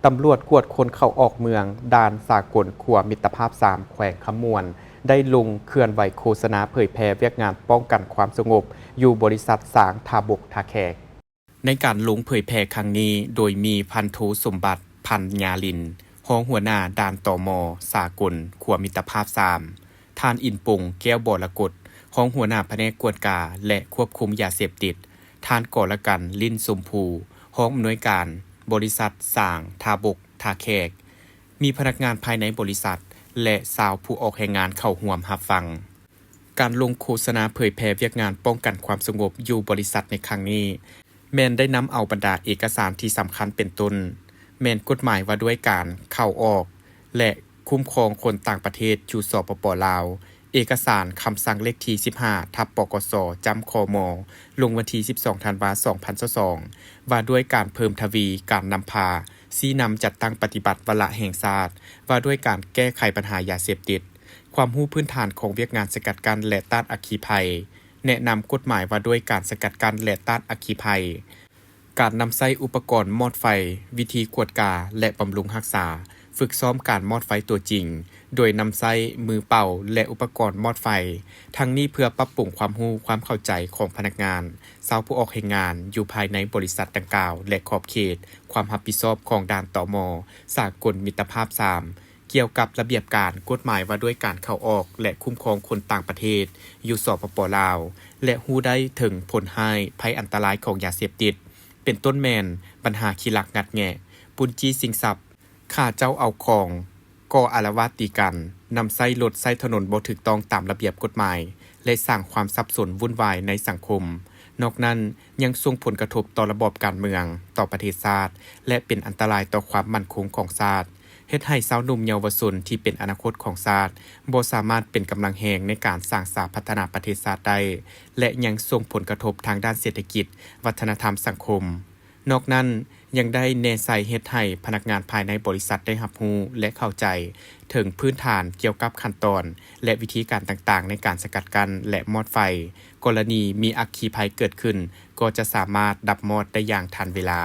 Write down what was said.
ຕຳຫຼວດກວດຄົນເຂົ້າອອກເມືອງ ດ່ານສາກົນຂົວມິດຕະພາບສາມ ແຂວງຄຳມ່ວນ ໄດ້ລົງເຄື່ອນໄຫວໂຄສະນາເຜີຍແຜ່ວຽກງານປ້ອງກັນຄວາມສະຫງົບ ຢູ່ບໍລິສັດສາງທ່າບົກທ່າແຂກ. ໃນການລົງເຜີຍແຜ່ຄັ້ງນີ້ ໂດຍມີພັນໂທ ສົມບັດ ພັນຍາລິນ ຮອງຫົວໜ້າດ່ານ ຕມ ສາກົນຂົວມິດຕະພາບສາມ, ທ່ານ ອິນປົງ ແກ້ວ ວໍລະກົດ ຮອງຫົວໜ້າພະແນກກວດກາ ແລະ ຄວບຄຸມຢາເສບຕິດ, ທ່ານ ກໍລະກັນ ລິ້ນຊົມພູ ຮອງອຳນວຍການບໍລິສັດສາງທ່າບົກທ່າແຂກ, ມີພະນັກງານພາຍໃນບໍລິສັດ ແລະ ຊາວຜູ້ອອກແຮງງານເຂົ້າຮ່ວມຮັບຟັງ. ການລົງໂຄສະນາເຜີຍແຜ່ວຽກງານປ້ອງກັນຄວາມສະຫງົບຢູ່ບໍລິສັດໃນຄັ້ງນີ້ ແມ່ນໄດ້ນຳເອົາບັນດາເອກະສານທີ່ສຳຄັນເປັນຕົ້ນ ແມ່ນກົດໝາຍວ່າດ້ວຍການເຂົ້າອອກ ແລະ ຄຸ້ມຄອງຄົນຕ່າງປະເທດຢູ່ ສປປ ລາວ, ເອກະສານຄຳສັ່ງເລກທີສິບຫ້າ ທັບ ປກສ ຈ້ຳ ຄມ ລົງວັນທີສິບສອງ ທັນວາ ສອງພັນຊາວສອງ ວ່າດ້ວຍການເພີ່ມທະວີການນຳພາຊີ້ນຳຈັດຕັ້ງປະຕິບັດວາລະແຫ່ງຊາດ ວ່າດ້ວຍການແກ້ໄຂບັນຫາຢາເສບຕິດ, ຄວາມຮູ້ພື້ນຖານຂອງວຽກງານສະກັດກັ້ນ ແລະ ຕ້ານອັກຄີໄພ, ແນະນຳກົດໝາຍວ່າດ້ວຍການສະກັດກັ້ນ ແລະ ຕ້ານອັກຄີໄພ, ການນຳໃຊ້ອຸປະກອນມອດໄຟ, ວິທີກວດກາ ແລະ ບຳລຸງຮັກສາ, ຝຶກຊ້ອມການມອດໄຟຕົວຈິງ ໂດຍນຳໃຊ້ມືເປົ່າ ແລະ ອຸປະກອນມອດໄຟ, ທັງນີ້ເພື່ອປັບປຸງຄວາມຮູ້ຄວາມເຂົ້າໃຈຂອງພະນັກງານ, ຊາວຜູ້ອອກແຮງງານຢູ່ພາຍໃນບໍລິສັດດັ່ງກ່າວ ແລະ ຂອບເຂດຄວາມຮັບຜິດຊອບຂອງດ່ານ ຕມ ສາກົນມິດຕະພາບສາມ ກ່ຽວກັບລະບຽບການ, ກົດໝາຍວ່າດ້ວຍການເຂົ້າອອກ ແລະ ຄຸ້ມຄອງຄົນຕ່າງປະເທດຢູ່ ສປປ ລາວ ແລະ ຮູ້ໄດ້ເຖິງຜົນຮ້າຍໄພອັນຕະລາຍຂອງຢາເສບຕິດ ເປັນຕົ້ນແມ່ນບັນຫາຂີ້ລັກງັດແງະ, ປຸ້ນຈີ້ຊິງຊັບ, ຂ້າເຈົ້າເອົາຂອງ, ກໍ່ອາລະວາດຕີກັນ, ນຳໃຊ້ລົດໃຊ້ຖະໜົນບໍ່ຖືກຕ້ອງຕາມລະບຽບກົດໝາຍ ແລະ ສ້າງຄວາມສັບສົນວຸ້ນວາຍໃນສັງຄົມ. ນອກນັ້ນ, ຍັງສົ່ງຜົນກະທົບຕໍ່ລະບອບການເມືອງ, ຕໍ່ປະເທດຊາດ ແລະ ເປັນອັນຕະລາຍຕໍ່ຄວາມໝັ້ນຄົງຂອງຊາດ, ເຮັດໃຫ້ຊາວໜຸ່ມເຍົາວະຊົນທີ່ເປັນອະນາຄົດຂອງຊາດ ບໍ່ສາມາດເປັນກຳລັງແຮງໃນການສ້າງສາພັດທະນາປະເທດຊາດໄດ້ ແລະ ຍັງສົ່ງຜົນກະທົບທາງດ້ານເສດຖະກິດ, ວັດທະນະທຳ, ສັງຄົມ. ນອກນັ້ນ, ຍັງໄດ້ແນໃສ່ເຮັດໃຫ້ພະນັກງານພາຍໃນບໍລິສັດໄດ້ຮັບຮູ້ ແລະ ເຂົ້າໃຈເຖິງພື້ນຖານກ່ຽວກັບຂັ້ນຕອນ ແລະ ວິທີການຕ່າງໆ ໃນການສະກັດກັ້ນ ແລະ ມອດໄຟ. ກໍລະນີມີອັກຄີໄພເກີດຂຶ້ນ, ກໍຈະສາມາດດັບມອດໄດ້ຢ່າງທັນເວລາ.